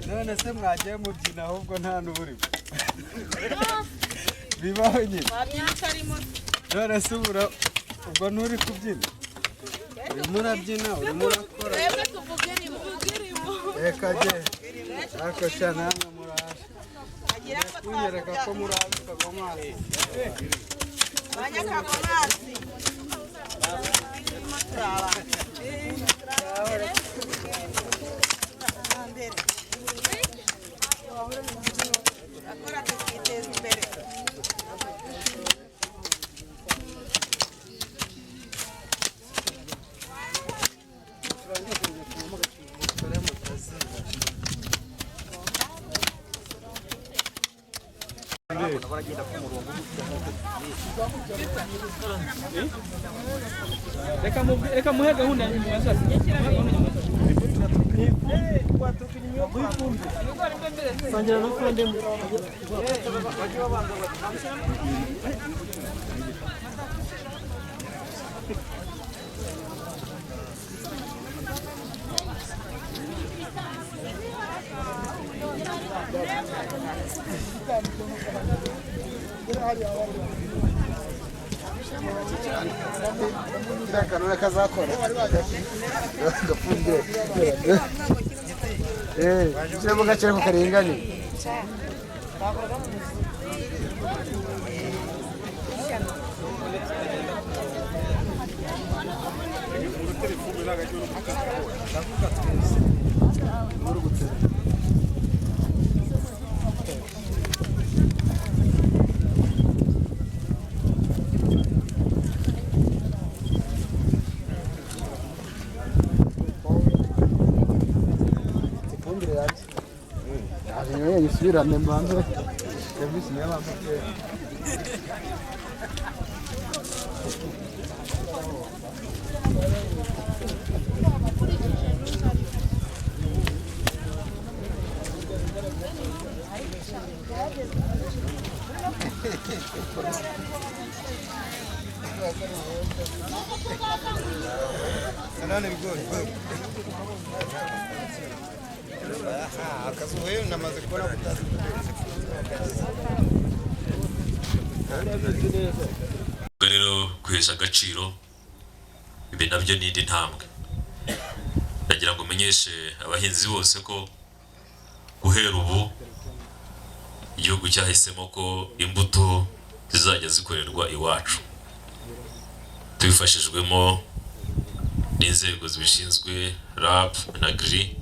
None se mwagiye mubyina ahubwo nta n'uburimo bibaho nyine. None se ubura ubwo nturi kubyina, urimo urabyina, urimo urakora. Reka jye ariko sha namwe muraje kunyereka ko muraje Kagomasi. Abanyakagomasi turakora tukiteza imbere. Reka muhe gahunda ya nyuma ya saa sita. Muhe gahunda ya nyuma ya saa sita. Kiriya kantu kazakora gafungiye ushyiremo gake ariko karinganiye. Ifumbire yanjye yaje yisubirane mbanze serivisi niyo banza. Akazuba namaze kubona kutazi. Rero kwihesha agaciro, ibi nabyo ni indi ntambwe. Ndagira ngo umenyeshe abahinzi bose ko guhera ubu igihugu cyahisemo ko imbuto zizajya zikorerwa iwacu, tubifashijwemo n'inzego zibishinzwe, RAB na GRI.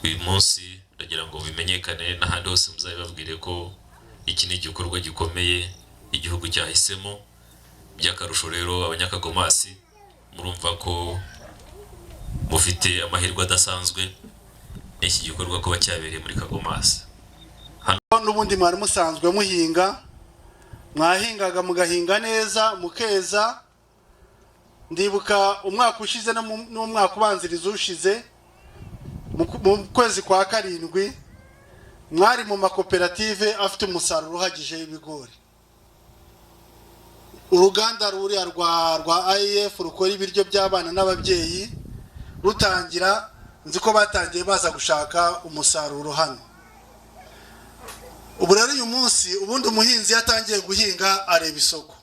Uyu munsi ndagira ngo bimenyekane n'ahandi hose, muzabibabwire ko iki ni igikorwa gikomeye igihugu cyahisemo. By'akarusho rero, Abanyakagomasi murumva ko mufite amahirwe adasanzwe n'iki gikorwa kuba cyabereye muri Kagomasi. N'ubundi mwari musanzwe muhinga, mwahingaga mugahinga neza mukeza. Ndibuka umwaka ushize n'umwaka ubanziriza ushize, mu kwezi kwa karindwi mwari mu makoperative afite umusaruro uhagije w'ibigori. Uruganda ruriya rwa AEF rukora ibiryo by'abana n'ababyeyi rutangira, nzi ko batangiye baza gushaka umusaruro hano. Ubu rero uyu munsi, ubundi umuhinzi iyo atangiye guhinga areba isoko.